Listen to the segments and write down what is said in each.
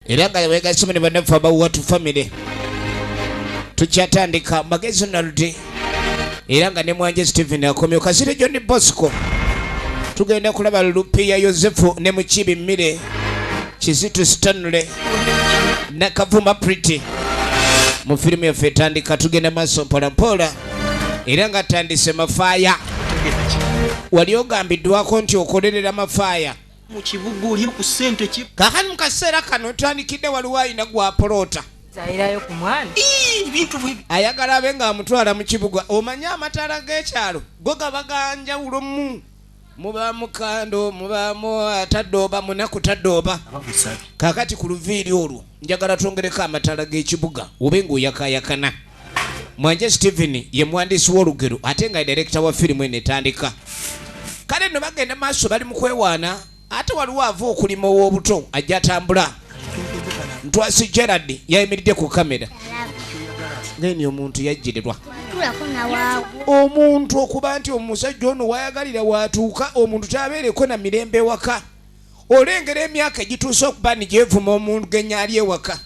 Era nga wegasome ne bannaffe abawatu family. Tukyatandika Magezi Ronald era nga ne Mwanje Stephen akomye Kasire John Bosco. Tugenda kulaba Lupiya Yosefu ne Mukibi Mmire, Kizito Stanley Nakavuma Pretty mu firimu yaffe etandika. Tugenda maaso mpola mpola era nga tandise mafaaya. Wali ogambiddwako nti okolerera mafaaya mu kibuga oli ku ssente ki? Kaakati mu kaseera kano tandikidde waliwo alina gwapoloota Zayirayo ku mwana. Ebintu bwe ayagala abe ng'amutwala mu kibuga. Omanye amataala g'ekyalo go gaba ga njawulo mu mubaamu kando, mubaamu atadooba, munaku tadooba. Kaakati ku luviiri olwo njagala twongereko amataala g'ekibuga obe ng'oyakaayakana. Mwanje Stephen ye muwandiisi w'olugero ate nga director wa firimu eno etandika. Kale nno bagenda maaso bali mu kwewaana, ate waliwo ava okulima ow'obuto ajja atambula. Ntwasi Gerard yayimiridde ku kamera. Ngeni omuntu yajjirirwa. Omuntu okuba nti omusajja ono wayagalira watuuka, omuntu tabeereko na mirembe ewaka. Olengera emyaka egituuse okuba ni gyevuma omugenyi ali ewaka.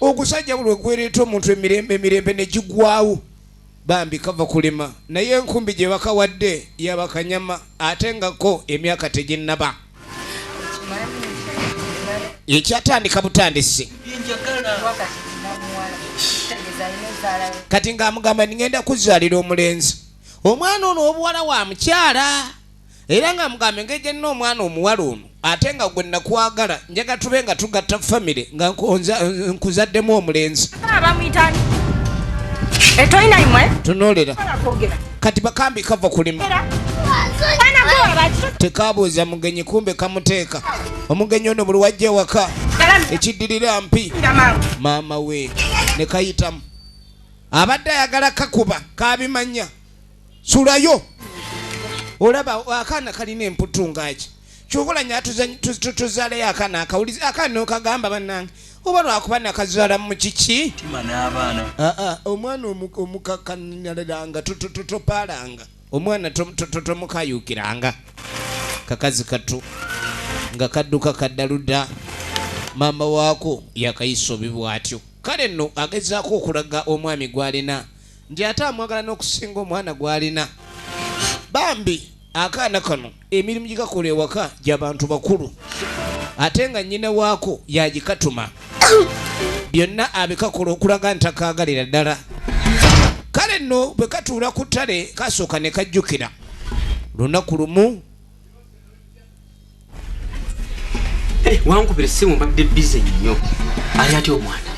Ogusajja buli ogwereeta omuntu emirembe emirembe ne gigwawo. Bambi kava kulima naye enkumbi gye bakawadde yabakanyama ate nga ko emyaka teginnaba. Ekyatandika butandisi. Kati ng'amugamba ngenda kuzaalira omulenzi. Omwana ono obuwala wa mukyala. Era ng'amugamba engeri gye nnina omwana omuwala ono ate nga gwe nakwagala njagala tube nga tugatta famire nga nkuzaddemu omulenzi. Tunuulira. Kati bakambi kava kulima. Tekabuuza mugenyi kumbe kamuteeka. Omugenyi ono buli wajja ewaka ekiddirira mpi maama we ne kayitamu. Abadde ayagala kakuba kabimanya. Sulayo. Olaba akaana kalina emputu ngaki. Kyokola nya tuzaaleyo akaana akawulize akaana okagamba bannange oba lwakuba nakazaala mu kiki? Tima n'abaana. Omwana omukakkaniranga, topaalanga. Omwana tomukayukiranga. Kakazi katu nga kadduka kadda ludda. Maama waako yakayisa obi bw'atyo. Kale nno agezaako okulaga omwami gw'alina nti ate amwagala n'okusinga omwana gw'alina. Bambi akaana kano emirimu gikakola ewaka gy'abantu bakulu ate nga nnyina waako yagikatuma. Byonna abikakola okulaga nti takaagalira ddala. Kale nno bwe katuula ku ttale kasooka ne kajjukira lunaku lumu. Wankubira essimu mbadde busy nnyo. Ali atya omwana?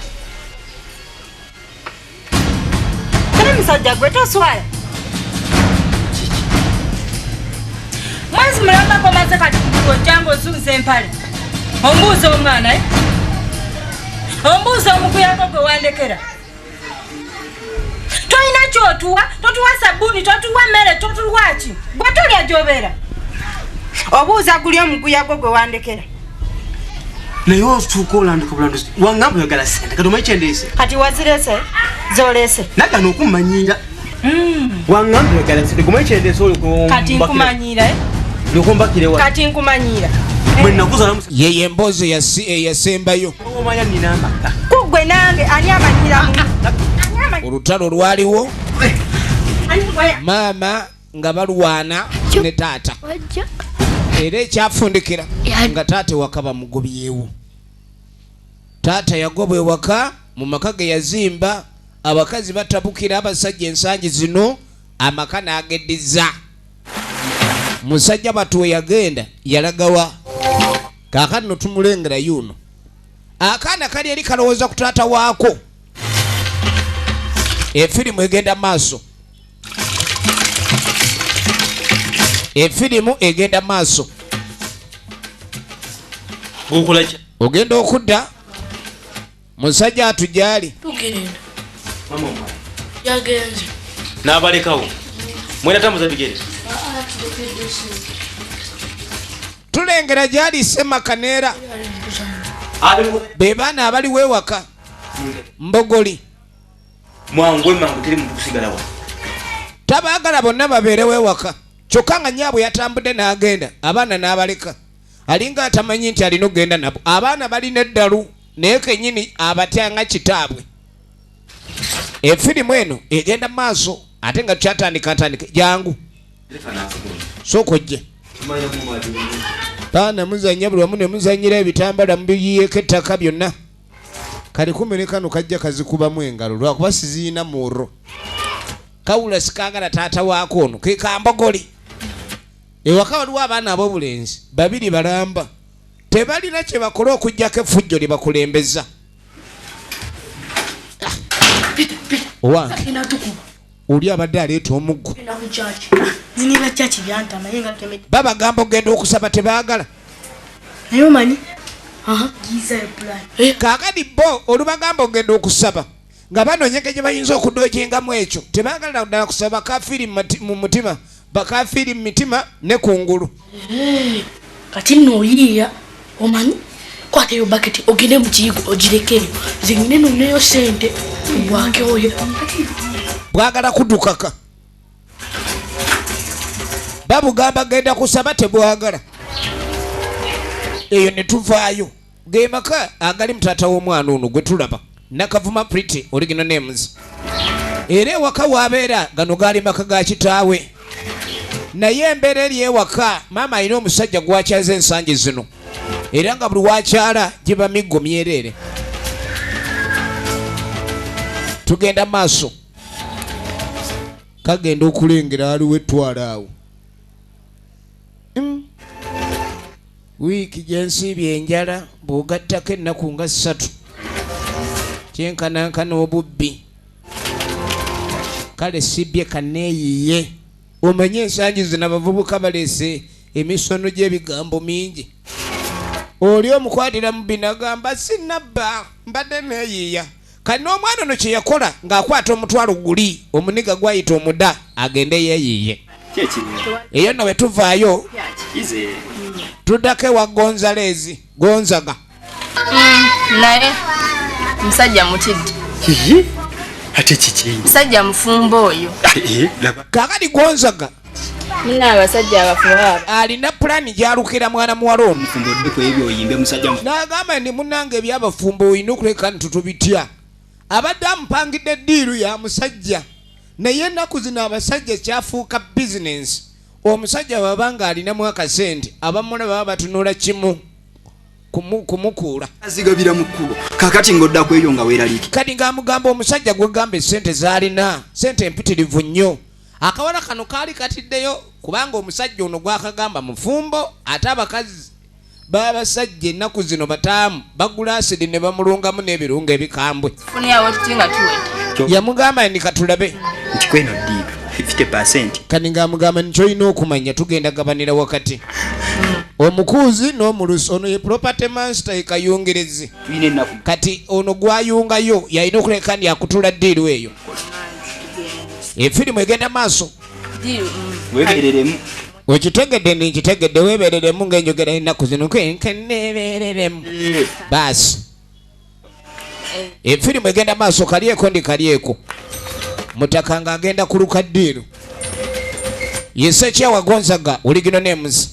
Kale musajja gwe toswala. Mwezi mulamba komaze kati ojja ng'ozunza empale. Ombuuza omwana, eh? Ombuuza omukuyako gwe wandekera. Tolina ky'otuwa, totuwa sabbuuni, totuwa mmere, totuwa ki? Gwe tolya gy'obeera. Obuuza guli omuguya gwo gwe wandekera. Naye otuuka olanduka bulanduzi. Wangamba oyagala ssente, kati omanyi kye ndeese? Kati wazirese, z'oleese. Nagana okummanyiira. Wangamba oyagala ssente, omanyi kye ndeese olwo Kati nkumanyiira, eh? Lyokumbakira ewa. Kati nkumanyiira. Bwe nakuzaala musa- Ye emboozi eyasembayo. Omanya nnina amaka. Ku ggwe nange ani amanyira mu? Olutalo lwaliwo. Maama nga balwana ne taata. Era ekyafundikira nga taata ewaka bamugobyewo. Taata yagobwa ewaka mu maka ge yazimba. Abakazi batabukira abasajja ensangi zino amaka n'ageddiza. Musajja batuwe yagenda yalagawa. Kaakati no tumulengera yuno. Akaana kali eri kalowooza ku taata waako. Efirimu egenda maaso. Efirimu egenda maaso. Gwokola ki? Ogenda okudda musajja atujaali. Tugenda. Mama omwana. Yagenze. N'abalekawo. Mwena tambuza bigere. Tulengera gyali Ssemakaneera. Be baana abaliwo ewaka. Mbogoli. Mwangu mangu teri muntu kusigala wa. Tabaagala bonna babeerewo ewaka. Kyokka nga nnyaabwe yatambudde n'agenda abaana n'abaleka. Alinga atamanyi nti alina okugenda nabo. Abaana balina eddalu. Naye kennyini abatya nga kitaabwe. Efirimu eno egenda maaso ate nga tukyatandika ntandika. Jangu sooka ojje. Baana muzannya buli wamu ne muzannyira ebitambala mubiyiyeeko ettaka byonna. Kali kumbe ne kano kajja kazikubamu engalo lwakuba siziyina murro. Kawula sikangala taata waako ono ke kambogoli. Ewaka waliwo abaana ab'obulenzi babiri balamba. Tebalina kye bakola okuggyako effujjo lye bakulembeza. Owange oli abadde aleeta omuggo. Babagamba ogenda okusaba tebaagala. Kaakati bo olubagamba ogenda okusaba nga banoonyeka gye bayinza okudookingamu ekyo tebaagala ddala kusaba bakafiiri mu mutima, bakafiiri mu mitima ne kungulu. Kati nno oyiiya omanyi kwatayo baketi ogende mu kiyigo ogirekeyo nze ngende nonneyo ssente bwake oyo. Bwagala kuddukaka. Babugamba genda kusaba tebwagala. Eyo ne tuvaayo. Ge maka agali mutaata w'omwana ono gwe tulaba. Nakavuma Pretty original names. Era ewaka wabeera gano gaali maka ga kitaawe. Naye embeera eri ewaka maama alina omusajja gw'akyaza ensangi zino. Era nga buli wakyala giba miggo myereere. Tugenda maaso. Kagenda okulengera waliwo ettwala awo. Wiiki gye nsiibye enjala bw'ogattako ennaku nga 3 kyenkanankana obubbi. Kale sibbye kanneeyiye. Omanye ensangi zino abavubuka baleese emisono gy'ebigambo mingi. Oli omukwatira mu binagamba sinnabba mbadde neeyiiya. Kati n'omwana ono kye yakola ng'akwata omutwalo guli omuniga gwayita omuda agende yeeyiiye. Eyo nno bwe tuvaayo tuddako ewa Gonzalez Gonzaga. Naye musajja mutidde. Ate kiki? Musajja mufumbo oyo. Kaakati Gonzaga Muna abasajja abafumbo alina pulaani gy'alukira mwana muwala ono. N'agamba ndi munnange eby'abafumbo olina okuleka nti tubitya. Abadde amupangidde ddiiru ya musajja. Naye ennaku zino abasajja kyafuuka bizinensi. Omusajja bw'aba ng'alinamu akasente abamula baba batunula kimu kumukuula. Azigabira mu kkubo. Kaakati ng'odda ku eyo nga weeraliikirira. Kati ng'amugamba omusajja gw'ogamba essente z'alina sente empitirivu nnyo. Akawala kano kaali katiddeyo kubanga omusajja ono gw'akagamba mufumbo ate abakazi b'abasajja ennaku zino bataamu bagula asidi ne bamulungamu n'ebirungo ebikambwe. Yamugamba ndi katulabe. Nti kweno ddiiru 50%. Kati ng'amugamba nti ky'olina okumanya tugenda gabanira wakati. Omukuuzi n'omulusi ono ye property master e Kayungerezi. Kati ono gw'ayungayo yalina okuleka ndi akutula ddiiru eyo. Efirimu egenda maaso. Weebereremu. Okitegedde ndi nkitegedde weebereremu ng'enjogera ennaku zino nkeneebereremu. Baasi. Efirimu egenda maaso kalyeko ndi kalyeko. Mutaka ng'agenda kuluka ddiiru. Ye Sekyewa Gonzaga original names.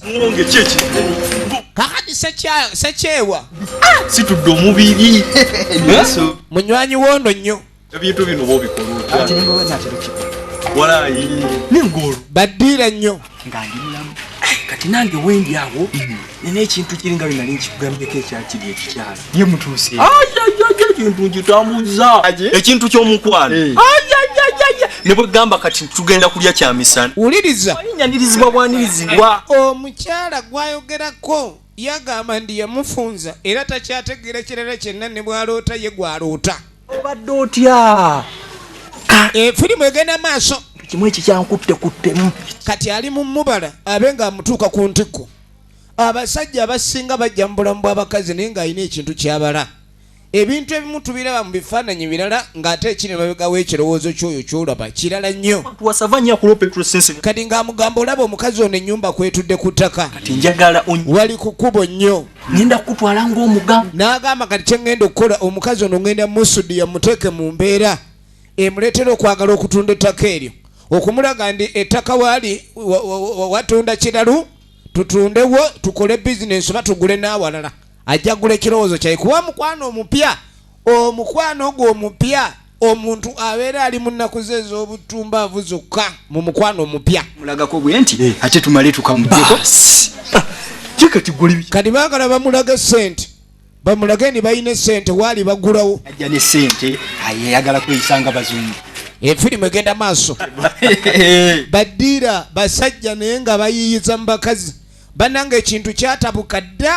Kakati Sekyewa. Situdde omubiri. Munywanyi wono nnyo. Ebintu bino bw'obikola otya? Walayi. N'engolo. Baddiira nnyo. Nga ndi mulamu. Kati nange wendi awo nina ekintu kiringa bye nali nkikugambyeko ekyakiri ekikyalo. Ye mutuuse. Ekintu nkitambuza. Ekintu ky'omukwano. Ne bwe gamba kati tugenda kulya kya misana. Wuliriza. Nnyanirizibwa bwanirizibwa. Omukyala gw'ayogerako yagamba ndi yamufunza era takyategeera kirala kyenna ne bw'aloota ye gw'aloota. Obadde otya? Efirimu egenda maaso. Kimu ekikyankutte kuttemu. Kati ali mu mubala abe ng'amutuuka ku ntikko. Abasajja abasinga bajja mu bulamu bw'abakazi naye ng'alina ekintu ky'abala. Ebintu ebimu tubiraba mu bifaananyi birala ng'ate ekiri mabega w'ekirowoozo ky'oyo ky'olaba kirala nnyo. Kati ng'amugamba olaba omukazi ono ennyumba kwetudde ku ttaka. Kati njagala wali ku kkubo nnyo. Ngenda kukutwala ng'omuga. N'agamba kati kye ŋŋenda okukola omukazi ono ŋŋenda musudiya muteeke mu mbeera emuleetera okwagala okutunda ettaka eryo. Okumulaga ndi ettaka waali watunda kiralu tutundewo tukole bizinensi oba tugule n'awalala. Ajja kugula ekirowoozo kyaye kuba mukwano omupya, omukwano ogwo omupya omuntu abeera ali mu nnaku ze ez'obutumbaavu zokka mu mukwano omupya. Mulagako bwe nti ate tumale tukamuggyeko. Kati baagala bamulage ssente, bamulage ni balina essente waali bagulawo. Ajja ne ssente, ayagala kweyisa nga bazungu. Efirimu egenda maaso. Baddiira basajja naye nga bayiiyiza mu bakazi. Bannange ekintu kyatabuka dda.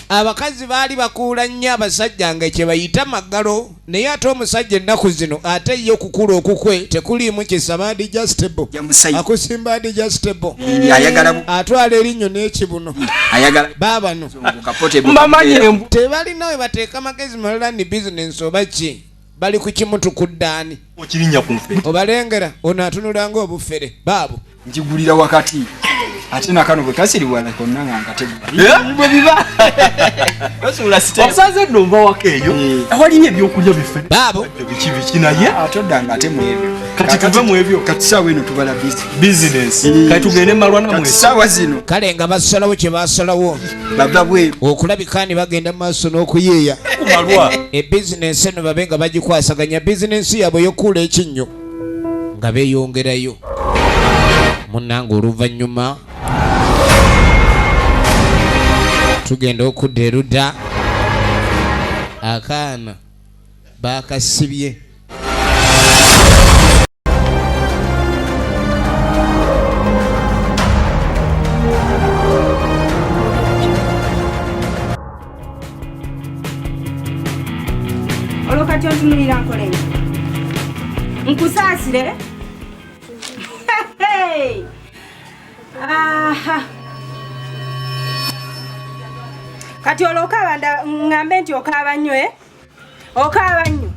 Abakazi baali bakuula nnyo abasajja nga kye bayita magalo, naye ate omusajja ennaku zino ate ye okukula okukwe tekuliimu kisaba adjustable. Akusimba adjustable. Atwala erinnyo n'ekibuno. Baabano. Tebalina we bateeka magezi malala ni bizinensi oba ki. Bali ku kimutu ku ddaani. Obalengera ono atunula ng'obufere baabo. Nkigulira wakati. Ate nakano bwe kasiriwala konna nga nkategula. Bwe biba. Osaze nno nva waka eyo. Awaliyo ebyokulya bifere. Baabo. Biki biki naye. Ate oddanga ate mu ebyo. Kati tuve mu ebyo. Kati ssaawa eno tubala business. Kati tugende malwana mu ebyo. Ssaawa zino. Kale nga basalawo kye basalawo. Bava bweru. Okulabika ni bagenda maaso n'okuyiiya. Kumalwa. Ebizinensi eno babe nga bagikwasaganya bizinensi yaabwe ey'okuula ekinnyo. Nga beeyongerayo. Munnange oluvannyuma tugenda okudda erudda akaana baakasibye. Olwo kati ontunulira nkole nkusaasire. Aha. Kati olwo okaaba ngambe nti okaaba nnyo, Okaaba nnyo.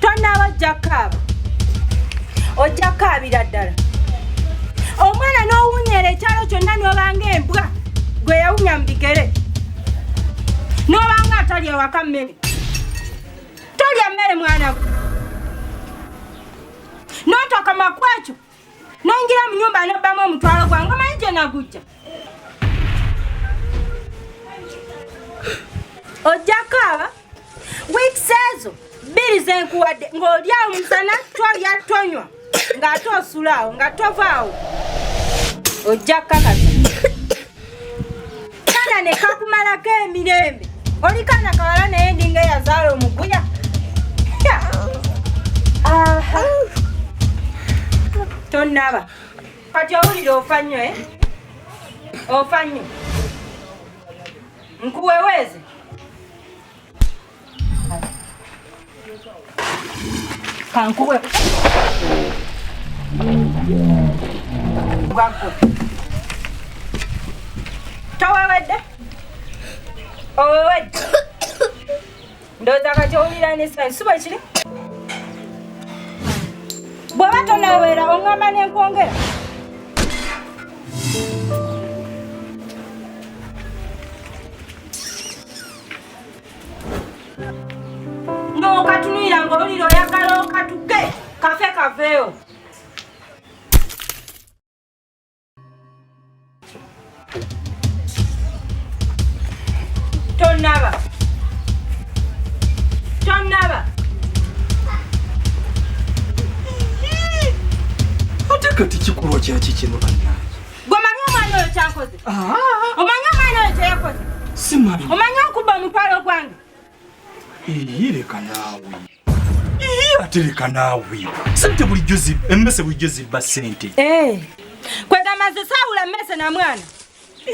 Tonnaaba ojja kukaaba. Ojja kukaabira ddala. Omwana n'owunyera ekyalo kyonna n'obanga embwa gwe yawunya mu bigere. N'obanga atalya waka mmere. Tolya mmere mwana gwe. N'otokoma ku ekyo. N'oyingira mu nnyumba n'obbamu omutwalo gwange omanyi gye nagujja. Ojja kukaaba wiiki ezo bbiri ze nkuwadde ng'olya omusana tolya tonywa ng'ate osula awo nga tovaawo. Ojja kukakasa. Kaana ne kakumalako emirembe. Oli kaana kawala naye ndinga eyazaala omuguya. Aha. Tonnaba. Kati owulira ofa nnyo, Ofa nnyo. Nkuweweeze. Kankuwe. Gwaggwe. Towewedde? Owewedde? Ndowooza kati owulira n'essanyu, si bwe kiri? Bw'oba tonawera oŋŋamba ne nkwongera. N'okatunulira ng'owulira oyagala okatuke kafe kaveewo. Tonnaba. Tonnaba. Ate kati kikolwa kyaki kino bannange? Gwe omanyi omwana oyo ky'ankoze? Omanyi omwana oyo kye yakoze? Simanyi. Omanyi okubba omutwalo gwange? Leka naawe. Ate leka naawe. Ssente bulijjo emmese bulijjo zibba ssente. Kwegamba nze saawula mmese na mwana.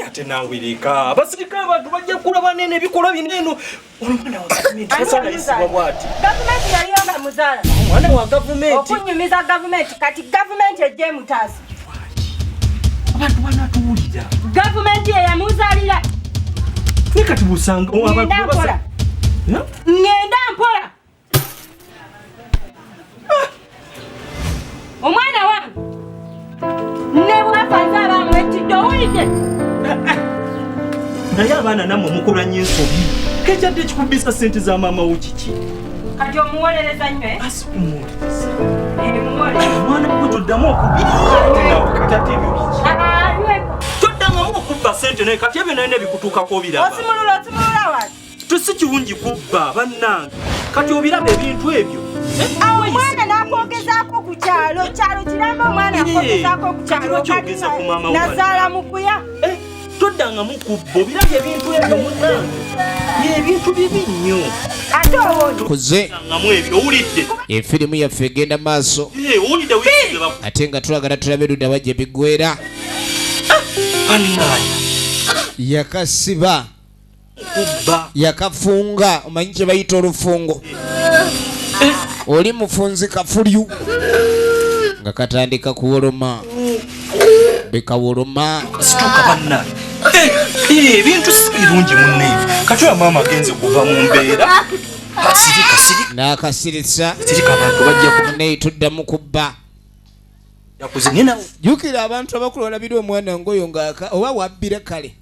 Ate naawe leka. Abasirikale abantu bajja kulaba nene ebikolwa bino eno. Ono mwana wa gavumenti tasobola yisibwa bw'ati. Gavumenti yaliyo nga muzaala. Omwana wa gavumenti. Okunyumiza gavumenti kati gavumenti ejja emutaasa. Abantu banatuwulira. Gavumenti ye yamuzaalira. Naye kati bw'osanga abantu Ngenda mpola. Ngenda mpola. Omwana wange ne bw'afa nze aba amwetidde, owulidde? Naye abaana nammwe mukola nnyo ensobi. Kekyadde ekikubisa ssente za maama wo kiki? Kati omuwolereza nnyo, Asi kumuwolereza. Muwolereza. Omwana gwe toddamu okubba. Ate naawe kati ate ebyo biki? Anyweko. Toddangamu okubba sente naye kati ebyo nalina ebikutuukako obiraba. Osimulula osimulula wati. Tusi kirungi kubba bannange. Kati obiraba ebintu ebyo. Awo omwana n'akwogezaako ku kyalo, kyalo kiramba omwana akwogezaako ku kyalo. Kati lwaki ogeza ku maama wo? Nazaala muguya. Toddangamu kubba obiraba ebintu ebyo munnange. Ebintu bibi nnyo. Ate owonye. Kuze. Toddangamu ebyo owulidde. Efirimu yaffe egenda maaso. Owulidde wiikize baku. Ate nga twagala tulabe ludda wa gye biggweera. Bannange. Yakasiba. Kubba. Yakafunga, omanyi kye bayita olufungo. Oli mufunzi kafulyu. Nga katandika kuwoloma. Bekawoloma. Situka bannange. Ebintu si birungi munne. Kati oyo maama agenze kuva mu mbeera. Sirika, sirika. N'akasirisa. Sirika abantu bajja ku- Naye tuddamu kubba. Yakuze nina. Jjukira abantu abakulu balabira omwana ng'oyo ng'aka oba wabbira kale.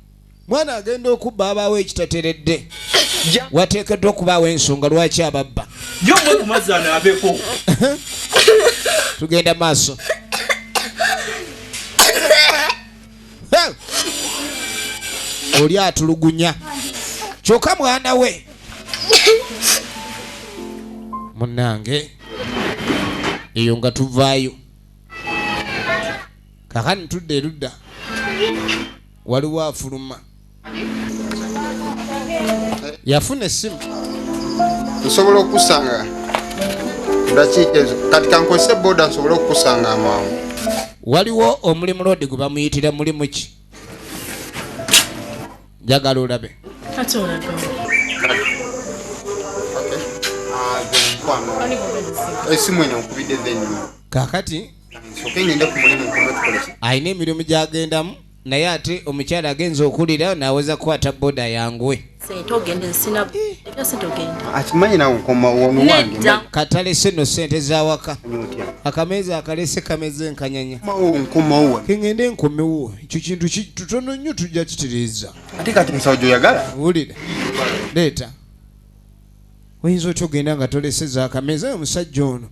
Mwana agenda okubba abaawo ekitateredde. Wateekeddwa okubaawo ensonga lwaki ababba. Yo mwe ku mazzi anaabeko. Tugenda maaso. Oli atulugunya. Kyokka mwana we. Munnange. Eyo nga tuvaayo. Kaakati tudde erudda. Waliwo afuluma. Yafuna essimu. Nsobola okukusanga dakiika ezo. Kati kankozese boda nsobole okukusanga amangu. Waliwo omulimu loodi gwe bamuyitira mulimu ki? Njagala olabe. Ate olaga. Essimu eno nkubidde then. Kaakati Nsooke ngende ku mulimu nkome tukole ki? Alina emirimu gy'agendamu naye ate omukyala agenze okulira n'aweza kukwata boda yanguwe. Sente ogende sina sente ogende. Akimanyi nawe nkomawo ono wange. Nedda. Katalese nno ssente z'awaka. Akameeza akalese kameze enkanyanya. Nkomawo. Kengende nkomewo. Ekyo kintu tutono nnyo tujja kitereeza. Ate kati musawo gy'oyagala? Wulira. Leeta. Oyinza otya ogenda nga toleseza akameeza omusajja ono?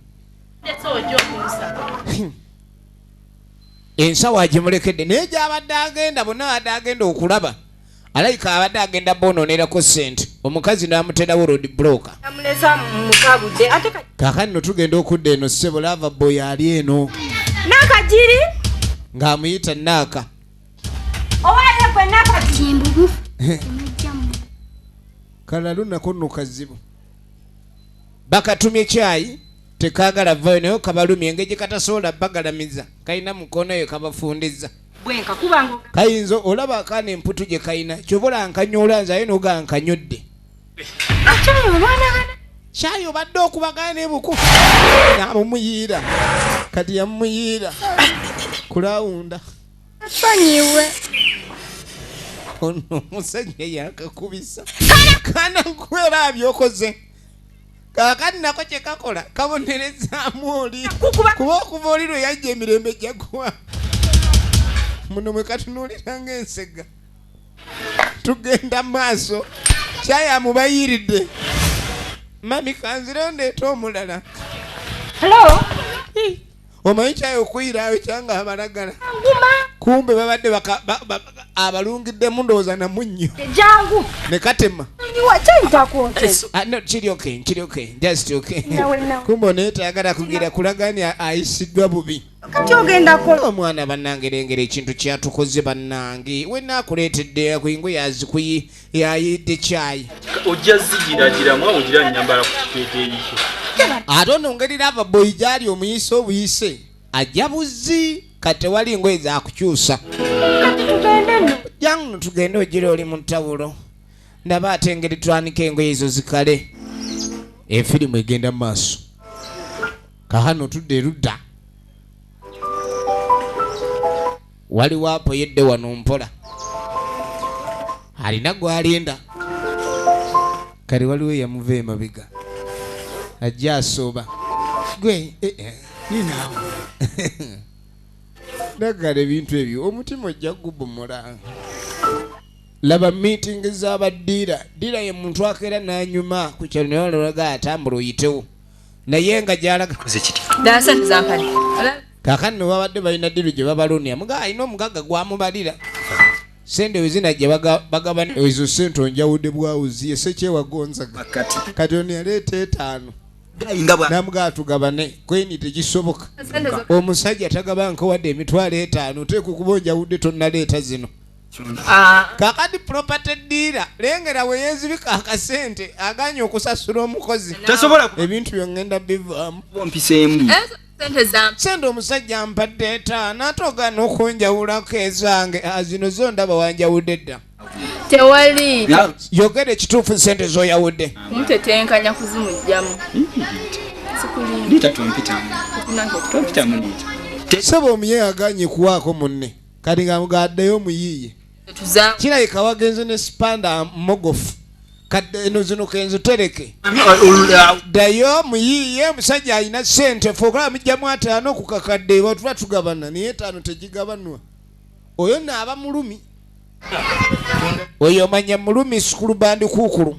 Ensawo agimulekedde naye gy'abadde agenda bonna abadde agenda okulaba. Alayika abadde agenda boononerako ssente. Omukazi n'amuterawo road blocker. Amulesa mu kabudde ate Kaakati nno tugenda okudda eno ssebo lava boy ali eno. Nakagiri? Ng'amuyita Naaka. Owaye gwe Nakagiri. Kalalu nako nno kazibu. Bakatumye kyayi tekaagala vaayo naye kabalumye engeri gye katasobola bagalamiza. Kalina mukono eyo kabafundiza. Bwenka kubanga Kayinza olaba akaana emputu gye kalina ky'oba olankanyoola nze aye n'oga nkanyodde. Kyayi olwanagana. Kyayi obadde okubagana n'ebuku. N'amumuyiira. Kati yamuyiira. Kulawunda. Nsonyiwe. Ono omusajja yakakubisa. Kana nkwera abyokoze. Kaakati nako kye kakola kabonerezaamu oli. Kuba okuva oli lwe yajja emirembe gyaggwa. Muno mwe katunuulira ng'ensega. Tugenda maaso. Kyayi amubayiridde. Mami kanzireyo ndeete omulala. Hello? Omanyi kyayi okuyiraayo kyanga abalagala. Nguma. Kumbe babadde abalungiddemu ndowooza na munnyo. Jangu. Ne katema. Nyiwa kyayi takwokye. No, kiri okay, kiri okay, just okay. Nawe, nawe. Kumbe ono tayagala kugira kulaga nti ayisiddwa bubi. Kati ogenda kola. Omwana bannange lengera ekintu kyatukoze bannange. Wenna akuleetedde ku engoye yayidde kyayi. Ojja zigiragiramu awo ogira nnyambala ku kiteeteeyi kyo. Ate ono ngeri lava boy gy'ali omuyise obuyise ajja buzzi kati tewali ngoye zakukyusa. Kati tugende nno. Jangu nno tugende ogira oli mu ttawulo. Ndaba ate engeri twanika engoye ezo zikale. Efirimu egenda mu maaso. Kaakano tudde erudda. Waliwo apoyedde wano mpola. Alina gw'alinda. Kale waliwo eyamuva emabega. Ajja asooba. Gwe, Ninaawe. Naggala ebintu ebyo, omutima ojja kugubomola. Laba meeting z'abaddiira. Ddiira ye muntu akeera n'anyuma ku kyalo naye olwalaga atambula oyitewo. Naye nga gy'alaga. Koze kiti? Ddala ssente zampadde. Kaakati nno babadde balina ddiiru gye babalumya. Muga alina omugagga gw'amubalira. Sente wezinajja bagabana ezo sente onjawudde bwawuzi ese kyewagonzaga kati ono yaleeta 5 namugaa tugabane kweni tekisoboka. Omusajja tagaba nkowadde emitwalo 5 oteeka okuba onjawudde tonnaleeta zino. Kakati property dealer lengera we yeezibika akasente aganye okusasula omukozi. Ebintu byongenda bivaamu. Sente omusajja ampadde 5 ate ogaana okunjawulako ezange. Zino zo ndaba wanjawudde dda. Tewali. Yogera ekituufu sente z'oyawudde. Mutetenkanya kuzimugyamu. Sebo omuye aganye kuwaako munne kati nga mugaddeyo omuyiiye. Kirabika wagenze ne sipanda mogofu kadde eno zino kenzo tereke. Ddayo muyiiye omusajja alina ssente ffe okulaba mujjamu 5 ku kakadde tuba tugabana naye 5 tegigabanwa. Oyo nno aba mulumi. Oyo manya mulumi sikulubandi kuukulu.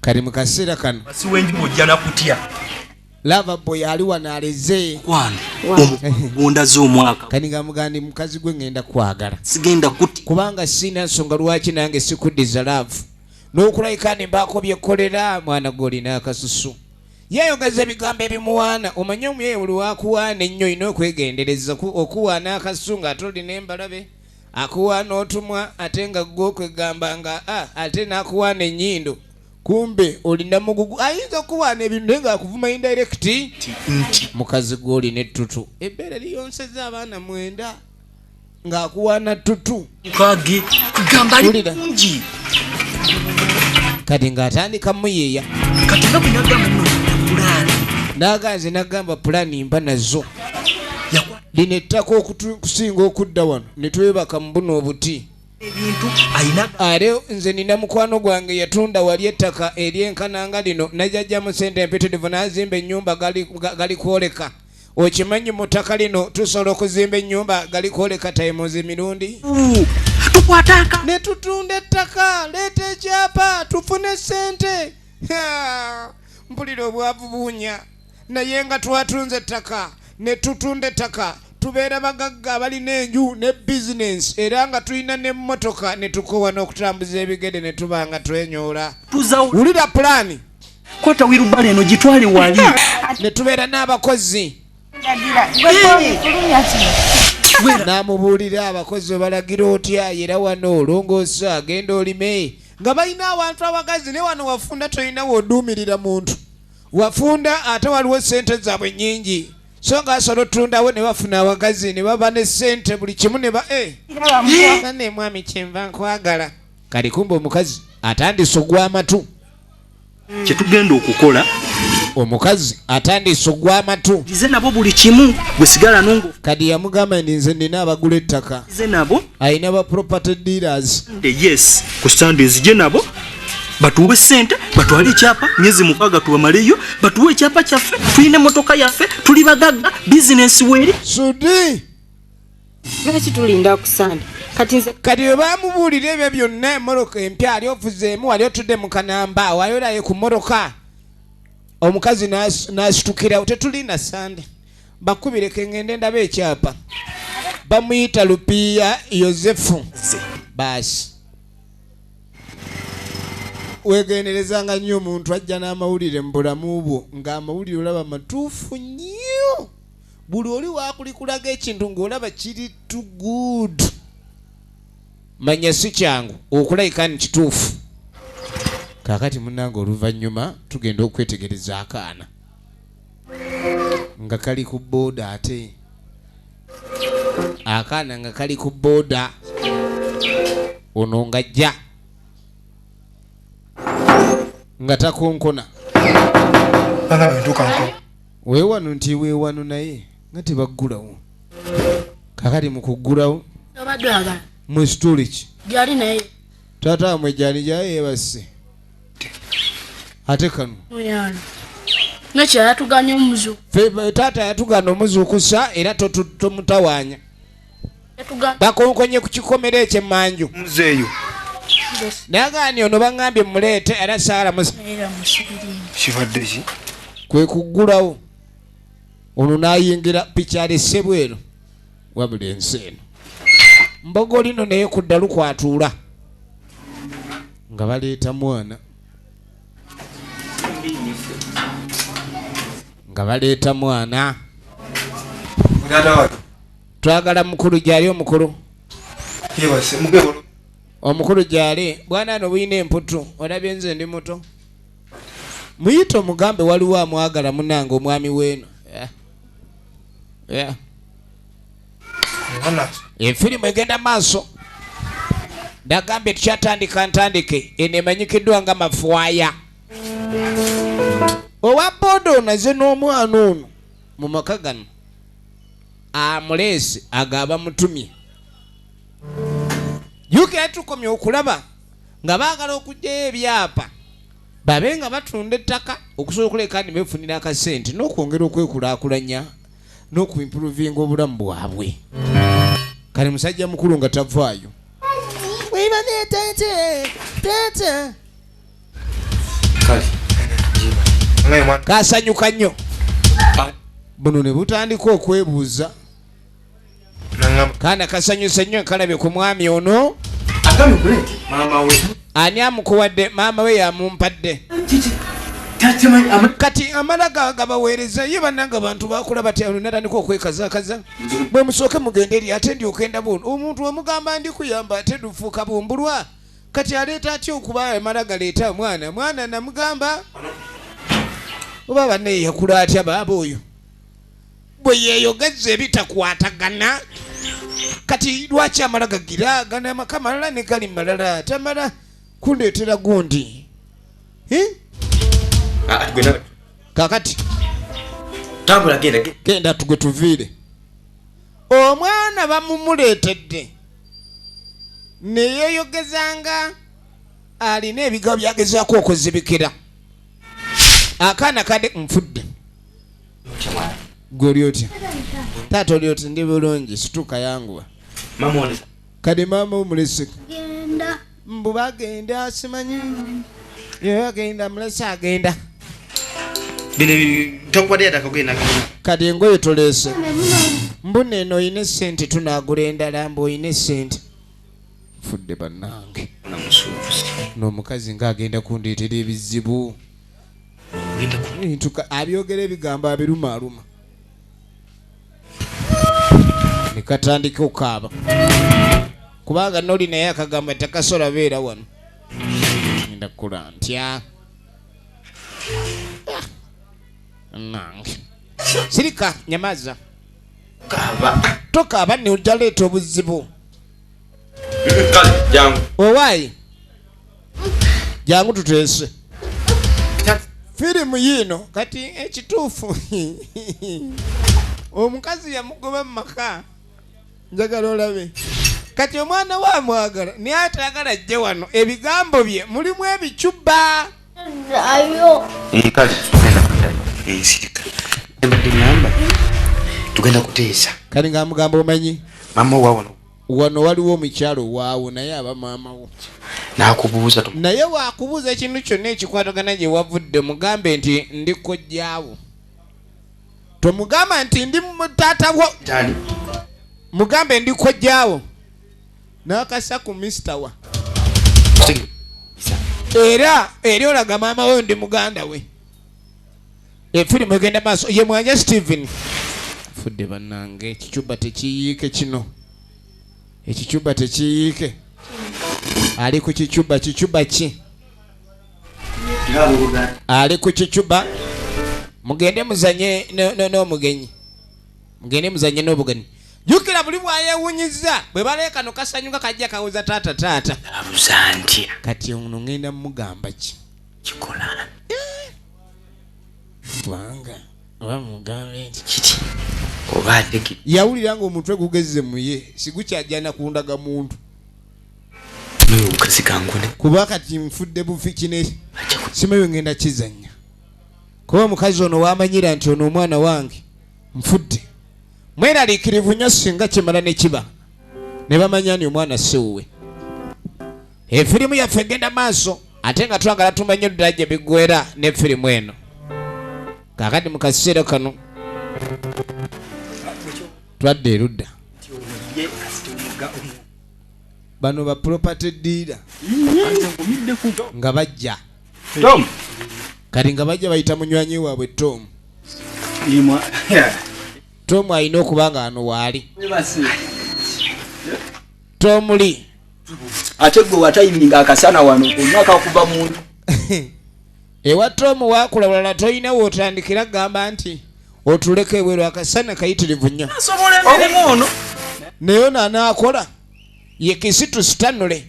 Kati mu kaseera kano lava boy ali wano aleze kati nga mugandi mukazi gwe ngenda kwagala kubanga sirina nsonga lwaki nange sikuddiza laavu n'okulabika ne mbaako byekolera mwana gw'olina akasusu. Yeeyogeza ebigambo ebimuwaana. Omanye omuyeeye buli wakuwaana ennyo olina okwegendereza okuwaana akasusu ng'ate olina embalabe akuwaana otumwa ate nga ggwe okwegamba nga ate n'akuwaana ennyindo kumbe olina mugugu ayinza okuwaana ebintu naye ng'akuvuma indirect. Mukazi gwe olina ettutu ebbeere liyonsezza abaana 9 ng'akuwaana ttutu. Kati ng'atandika muyeeya n'aganze n'agamba pulaani mba nazo. Lino ettaka okusinga okudda wano ne twebaka mu buno obuti. Ate nze nina mukwano gwange yatunda wali ettaka eryenkananga lino najjajjamu ssente empitirivu n'azimba ennyumba gali kwoleka. Okimanyi mu ttaka lino tusobola okuzimba ennyumba gali kwoleka times emirundi. Ne tutunda ettaka, leeta ekyapa tufune ssente. Mpulira obwavu buunya naye nga twatunze ettaka ne tutunda ettaka tubeera bagagga abalina enju ne bizinensi era nga tulina n'emmotoka ne tukowa n'okutambuza ebigere ne tuba nga twenyoola. Wulira pulaani. Kwata wirubale eno gitwale wali. Ne tubeera n'abakozi. N'amubuulira abakozi balagira otya era wano olongoosa agenda olime nga balina awantu awagazi ne wano wafunda tolina w'oduumirira muntu. Wafunda ate waliwo ssente zaabwe nnyingi. So nga asobola otutundawo ne bafuna awagazi ne baba ne ssente buli kimu ne ba nane mwami kyenva nkwagala. Kati kumbe omukazi atandise ogw'amatu. Kye tugenda okukola omukazi atandise ogw'amatu. Nze nabo buli kimu gwe sigala nongo. Kati yamugamba nti nze nina abagula ettaka. Nze nabo alina ba property dealers. Yes, ku Sunday nzije nabo batuwe ssente batwale ekyapa myezi 6 tubamaleyo batuwe ekyapa kyaffe tulina emmotoka yaffe tuli bagagga bizinensi weeri. Sudi lwaki tulinda ku Sunday? Kati nze kati bwe bamubuulira ebyo byonna emmotoka empya ali ovuzeemu wali otudde mu kanamba wali olaye ku mmotoka omukazi n'asitukirawo tetulina Sunday bakubireko ngende ndaba ekyapa. Bamuyita Lupiya Yosefu. Baasi weegenderezanga nnyo omuntu ajja n'amawulire mu bulamu bwo ng'amawulire olaba matuufu nnyo. Buli oli waakulikulaga ekintu ng'olaba kiri too good. Manya si kyangu okulabika nti kituufu. Kaakati munnange oluvannyuma tugenda okwetegereza akaana nga kali ku booda ate akaana nga kali ku booda ono ng'ajja nga takonkona. Weewano nti weewano naye nga tebaggulawo. Kaakati mu kuggulawo mu situuli ki? Gyali naye. Taata wamwe gyali gyayo yeebase. Ate kano. Nekyo yatuganye omuzuuku. Taata yatugana omuzuukusa era tomutawaanya. Bakonkonye ku kikomera eky'emmanju. Muzeeyo. Nagaani ono baŋŋambye muleete era saala Kibadde ki? Kwe kuggulawo. Ono n'ayingira piki alese bweru. Wabula ensi eno. Mbogo lino naye ku ddalu kwatuula. Nga baleeta mwana. Nga baleeta mwana. Twagala mukulu gyali omukulu. Omukulu gyali bwana no buyina emputu olabye nze ndi muto. Muyite omugambe waliwo amwagala munange omwami weeno. Yeah. Efirimu egenda maaso. Ndagambye tukyatandika ntandike eno emanyikiddwa nga Mafwaya. Owa boda ono azze n'omwana ono mu maka gano amuleese agaba mutumye. Jjukira tukomye okulaba nga baagala okuggyayo ebyapa babe nga batunda ettaka okusobola okuleka ne beefunira akasente n'okwongera okwekulaakulanya n'okuimprovinga obulamu bwabwe. Kale musajja mukulu nga tavaayo. Kasanyuka nnyo. Buno ne butandika okwebuuza. Kaana kasanyuse nnyo kalabye ku mwami ono. Ani amukuwadde? Maama we yamumpadde. Kati amala gabaweereza ye bannange abantu bakula batya ono natandika okwekazaakaza. Bwe musooke mugende eri ate ndyoke ndaba ono. Omuntu omugamba ndi kuyamba ate dufuuka bumbulwa. Kati aleeta atya okuba amala galeeta omwana? Mwana namugamba oba banne yakula atya baaba oyo? Bwe yeeyogeza ebitakwatagana. Kati lwaki amala gagira gana amaka malala ne gali malala tamala kundeetera gundi. Kakati tambula genda genda tugwe tuviire. Omwana bamumuleetedde ne yeeyogezanga alina ebigambo byagezaako okuzibikira. Akaana kadde nfudde. Gwe oli otya? Taata oli otya? Ndi bulungi, situka yanguwa. Kade maama omulese. Mbu bagenda simanyi. Ye agenda mulese agenda. Kati engoye toleese. Mbu neno oyina essente tunaagula endala mbu oyina essente. Nfudde bannange. N'omukazi ng'agenda kundeetera ebizibu. Abyogera ebigambo abirumaaluma. Ne katandika okukaaba. Kubanga n'oli naye akagamba takasobola beera wano. Ngenda kukula ntya? Nange. Sirika nyamaza. Tokaaba nne ojja leeta obuzibu. Kale jangu. Owaayi. Jangu tuteese. Firimu yiino kati ekituufu omukazi yamugoba mu maka. Njagala olabe. Kati omwana we amwagala naye atayagala ajje wano. Ebigambo bye mulimu ebicuba. Kale sirika. Mbadde ŋŋamba tugenda kuteesa. Kati ng'amugamba omanyi maama wo wano. Wano waliwo omukyalo waawo naye aba maama wo. N'akubuuza naye waakubuuza ekintu kyonna ekikwatagana gye wavudde mugambe nti ndi kojjaawo. Tomugamba nti ndi taata wo. Mugambe ndi kojjaawo. N'akasa ku mister wa. Era eri olaga maama we ndi muganda we. Efirimu egenda maaso ye Mwanja Steven. Fudde bannange ekicuba tekiyiike kino. Ekicuba tekiyiike. Ali ku kicuba kicuba ki? Ali ku kicuba. Mugende muzanye n'omugenyi. Mugende muzanye n'obugenyi. Jjukira buli bw'ayeewunyizza bwe baleeka no kasanyuka kajja kawuza taata taata. Abuza ntya? Kati ono ngenda mugamba ki? Kikola. Kubanga oba mugambe nti kiti oba ateke. Yawulira ng'omutwe gugezze muye sigukyajjana kundaga muntu. N'omukazi kangune. Kuba kati nfudde bufi kino simanyi ngenda kizannya. Kuba omukazi ono wamanyira nti ono omwana wange nfudde. Mweraliikirivu nnyo singa kimala ne kiba. Ne bamanya nti omwana si wuwe. Efirimu yaffe egenda maaso ate nga twagala tumanye ddala gye biggweera n'efirimu eno. Kaakati mu kaseera kano twadde erudda. Bano ba property dealer nga bajja. Tom. Kati nga bajja bayita munywanyi waabwe Tom. Tom alina okuba nga ano waali. Tom Lee. Ate gwe watayiminga akasana wano omwaka okuva mu ewa Tom wakula bulala tolina w'otandikira gamba nti otuleke ebweru akasana kayitirivu nnyo. Asobola emirimu ono. Naye ono anaakola ye Kisitu Stanley.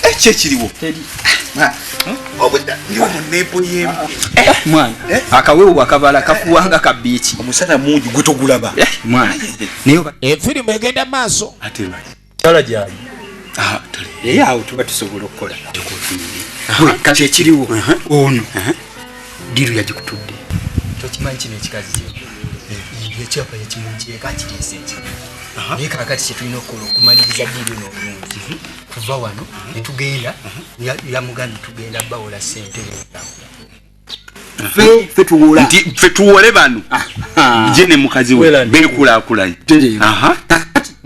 Ekyo ekiriwo. Mwana akawewo akabala kafuwanga ka biiki. Omusana mungi gwe togulaba. Mwana. Efirimu egenda maaso. Ate kyala gyali. Tuli. Awo tuba tusobola okukola. Kati ekiriwo ono diru yagikutudde. Tokimanyi kino ekikazi kye. Ekyapa yakimugyeko akiriisa ekyo. Naye kaakati kye tulina okukola okumaliriza diru eno obulungi. Kuva wano ne tugenda yamugambye tugenda bawola ssente. Ffe tuwola. Nti ffe tuwole bano. Je ne mukazi we beekulaakulanye.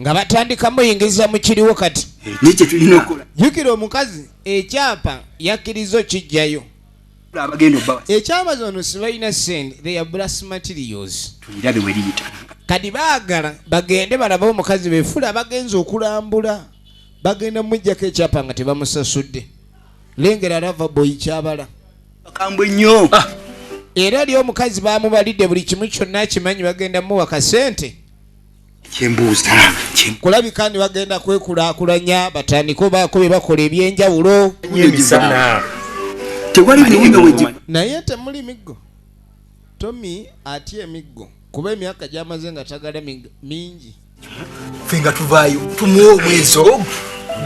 Nga batandika muyingiza mu kiriwo kati. Naye kye tulina okukola. Jjukira omukazi ekyapa yakkiriza okijjayo. Abagenda obbawa. Ekyamaze si balina ssente, they are brass materials. Tulirabe we liyita. Kati baagala bagende balabe omukazi beefuula abagenza okulambula. Bagenda mujjako ekyapa nga tebamusasudde. Lengera lava boy kyabala. Bakambwe nnyo. Era eri omukazi baamubalidde buli kimu kyonna akimanyi bagenda muwa kasente. Kyembuuza. Kulabika ndi bagenda kwekulaakulanya batandike obaako bye bakola ebyenjawulo. Tewali miwundo we naye temuli miggo. Tommy atya emiggo kuba emyaka gy'amaze nga tagala mingi. Ffe nga tuvaayo tumuwe omwezi ogwo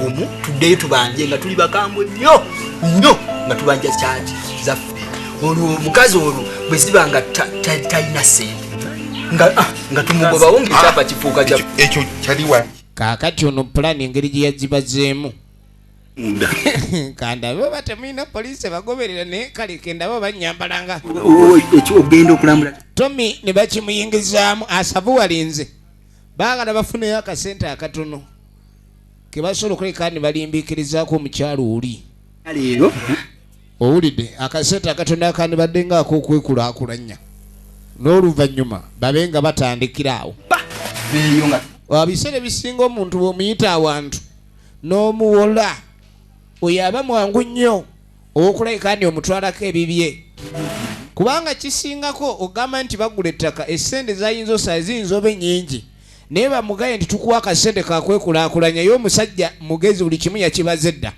gumu tuddeyo tubanje nga tuli bakambwe nnyo nnyo nga tubanja kyaki zaffe. Olwo omukazi olwo bwe ziba nga talina ssente nga tumugobawo ng'ekyapa kifuuka kya ekyo kyaliwa. Kaakati ono pulaani engeri gye yagibazeemu. Kandabe oba temulina poliisi bagoberera naye kale kendabe bannyambalanga. Ekyo ogenda okulambula. Tommy ne bakimuyingizaamu asavuwalinze. Baagala bafuneyo akasente akatono ke basobola okuleka ne balimbiikirizaako omukyalo oli. Leero owulidde akasente akatono akandibadde ng'ak'okwekulaakulanya n'oluvannyuma babe nga batandikira awo. Ebiseera ebisinga omuntu bw'omuyita awantu n'omuwola oyo aba mwangu nnyo ow'okulabika nti omutwalako ebibye. Kubanga kisingako ogamba nti bagula ettaka essente zayinza osala ziyinza oba ennyingi naye bamugaye nti tukuwa akasente kakwekulaakulanya ye omusajja mugezi buli kimu yakibaze dda.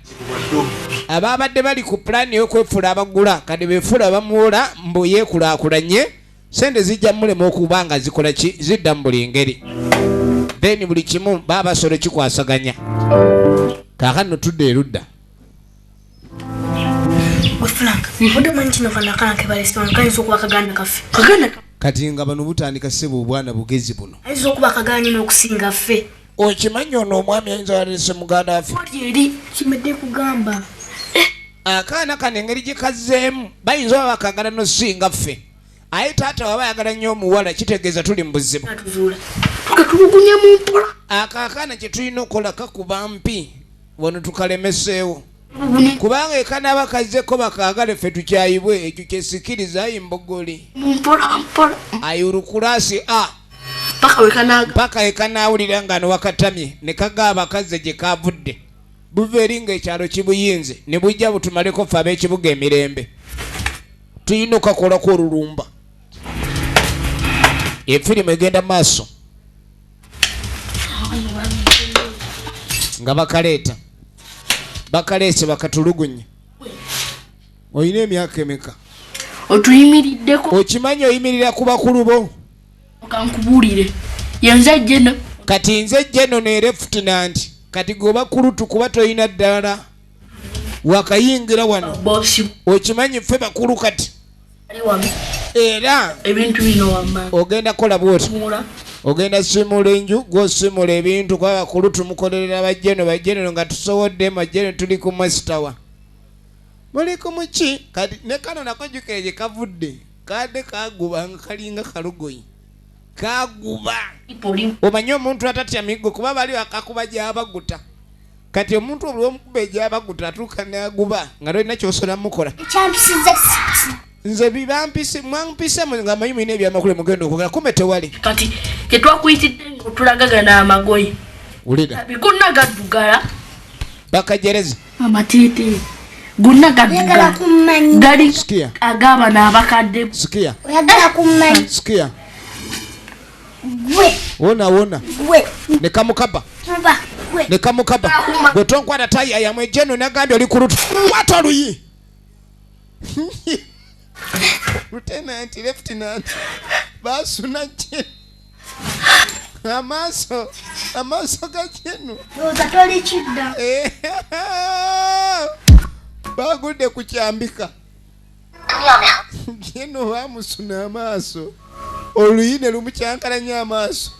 Ababadde bali ku pulaani ey'okwefuula abagula kati beefuula bamuwola mbu yeekulaakulanye sente zijja mulema okuba nga zikola ki zidda mu buli ngeri. Then buli kimu baba basobola kikwasaganya. Kaakano tudde erudda. Kati nga bano butandika ssebo obwana bugezi buno. Ayinza okuba akagaana n'okusinga ffe. Okimanyi ono omwami ayinza waleese muganda waffe. Eri kimedde kugamba. Akaana kano engeri gye kazzeemu bayinza oba bakagala n'okusinga ffe. Aye taata waba ayagala nnyo omuwala kitegeeza tuli mu buzibu. Tukatulugunya mu mpola. Ako akaana kye tulina okukola kakuba mpi wano tukalemeseewo. Kubanga ekanaaba kazzeko bakaagale ffe tukyayibwe ekyo kyesikiriza ayi mbogoli. Mpola mpola. Ayi olukulasi a. Paka ekanaawulira nga no wakatamye ne kagaaba akazze gye kavudde. Buva eri ng'ekyalo kibuyinze ne bujja butumaleko ffe ab'ekibuga emirembe. Tulina okakolako olulumba. Efirimu egenda maaso. Nga bakaleeta. Bakaleese bakatulugunya. Olina emyaka emeka? Otuyimiriddeko. Okimanyi oyimirira ku bakulu bo. Kankubuulire. Yenze Jeno. Kati nze Jeno ne Lieutenant. Kati gwe bakulu tukuba tolina ddala. Wakayingira wano. Okimanyi ffe bakulu kati. Era ebintu bino wamma. Ogenda kola bw'oti. Ogenda simula enju gw'osimula ebintu kuba bakulu tumukolerera bajjeno bajjeno nga tusobodde majjeno tuli ku masitawa. Muli ku muki kati ne kano nako jjukira gye kavudde kadde kaguba nga kalinga kalugoyi. Kaguba. Omanyi omuntu atatya miggo kuba bali akakuba gy'abaguta. Kati omuntu olw'omukuba egy'abaguta atuuka n'aguba nga tolina ky'osobola mukola. Nze bibampise mwampise nga manyi mulina ebyamakulu mugenda okwogera kumbe tewali. Kati kyetwakuyitidde ng'otulagagana amagoye. Wulira. Gonna gaddugala. Bakajereza. Amatiiti. Gonna gaddugala. Gali ag'abano abakadde. Sikia. Oyagala kumanya. Sikia. Gwe. Wona wona. Gwe. Ne kamukaba. Kuba. Gwe. Ne kamukaba. Gwe tonkwata tayi ayamwe jeno nagambye oli ku lutu. Kwata oluyi. Lieutenant, Lieutenant. Basuna jeno. Amaaso. Amaaso ga jeno. Ndowooza toli kidda. Bagudde ku kyambika. Jeno bamusuna amaaso. Oluyi ne lumukyankalanya amaaso.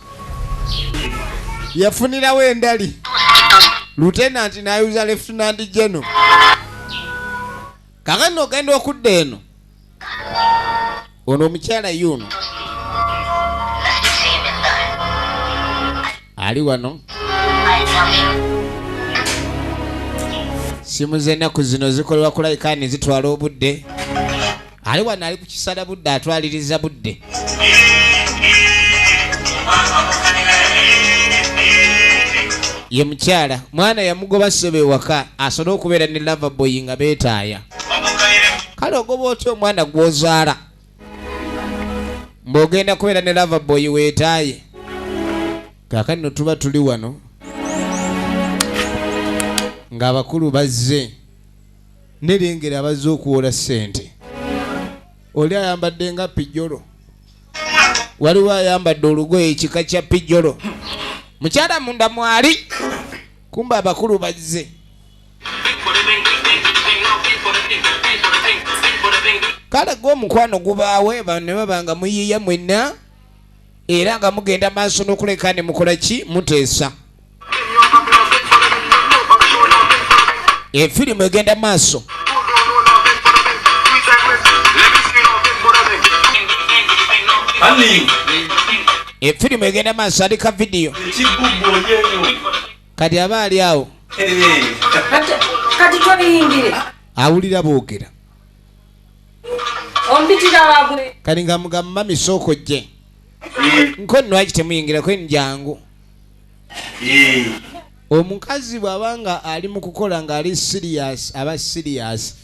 Yafunirawo endali. Lieutenant n'ayuza Lieutenant Jeno. Kakano ogenda okudda eno. Ono omukyala yuno. Ali wano. Simu z'ennaku zino zikolebwa kulabika ne zitwala obudde. Ali wano ali ku kisala budde atwaliriza budde. Ye mukyala mwana yamugoba ssebe ewaka asobole okubeera ne lover boy nga beetaaya. Kale ogoba otya omwana gw'ozaala mbw'ogenda kubeera ne lover boy weetaaye. Kaakati nno tuba tuli wano ng'abakulu bazze nerengera abazze okuwola ssente. Oli ayambadde nga pijjolo, waliwo ayambadde olugoye ekika kya pijjolo. Mukyala munda mwali kumbe abakulu bazze. Kale gwe omukwano gubaawe ne baba nga muyiiya mwenna era nga mugenda maaso n'okuleka ne mukola ki muteesa. Efirimu egenda maaso. Efirimu egenda maaso alika vidiyo. Kati aba ali awo. Kati tobiyingire. Awulira boogera. Ompitira wagwe. Kati nga mugamba mami sooka ojje. Nko nno lwaki temuyingira kwe njangu. Omukazi bw'aba nga ali mu kukola ng'ali serious aba serious.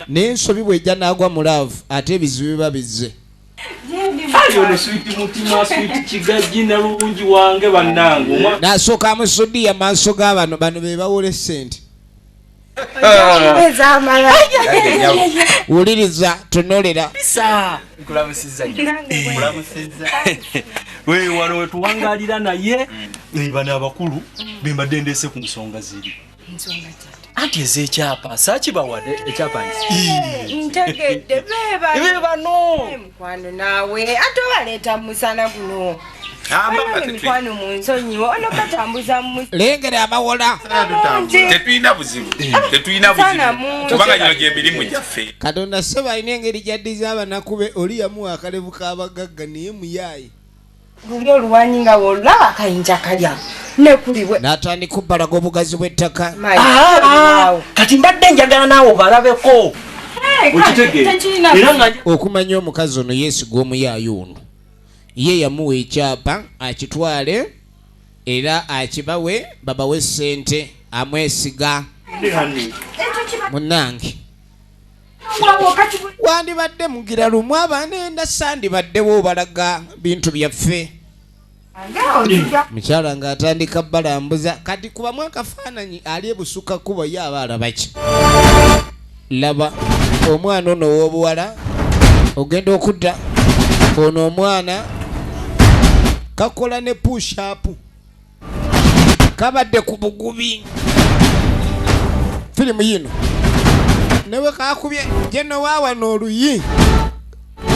N'ensobi bw'ejja n'agwa mu love ate ebizibu biba bizze. Ono sweet mutima sweet kigajji nalungi wange bannange. N'asooka amusudiya maaso ga bano bano be bawola essente. Wuliriza tunolera. Nkulamusizza nnyo. Nkulamusizza. We wano we tuwangalira naye bano abakulu be mbadde ndeese ku nsonga ziri. Anti ez'ekyapa saakibawadde ekyapa ntegedde be bano mukwano naawe ate obaleeta mu musana guno. Mikwano mu nsonyiwa ono katambuza mu lengera abawola. Tetulina buzibu. Tetulina buzibu. Kubanga gino gy'emirimu gyaffe. Katonda ssebo alina engeri gy'addiza abanaku be oli yamuwa akalevu k'abagagga naye muyaaye. Luli oluwanyi nga w'olulaba akayinja kalya nekuliwe. N'atandika obbalaga obugazi bw'ettaka. Kati mbadde njagala naawe obalabeko. Okumanya omukazi ono yeesiga omuyaaye ono. Ye yamuwa ekyapa akitwale era akibawe babawe ssente amwesiga. Munnange. Wandibadde mugira lumu abaana enda sandibaddewo obalaga bintu byaffe. Mukyala ng'atandika balambuza kati kubamu akafaananyi ali ebusukka kkubo ye aba alaba ki. Laba omwana ono ow'obuwala ogenda okudda ono omwana kakola ne push up kabadde ku bugubi. Firimu yino newe kakubye jeno waawano oluyi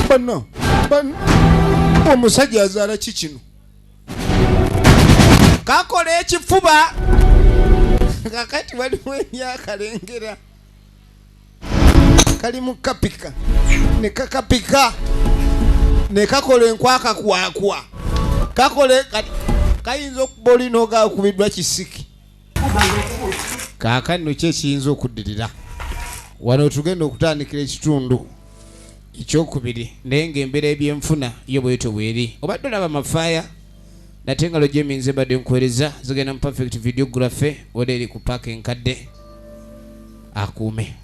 bano bano omusajja azaala ki kino kakola ekifuba. Kakati waliwo emyakalengera kali mu kapika ne kakapika ne kakola enkwakakwakwa. Kakole kati kayinza okuba olina ogakubiddwa kisiki. Kaakano ki ekiyinza okuddirira wano? Tugenda okutandikira ekitundu ekyokubiri, naye ng'embeera ebyenfuna yo bwetyo bweri. Obadde olaba mafaaya nate engalo gyeminze mbadde nkuweereza zigenda mu Perfect Videography, wala eri ku paaka enkadde. Akuume.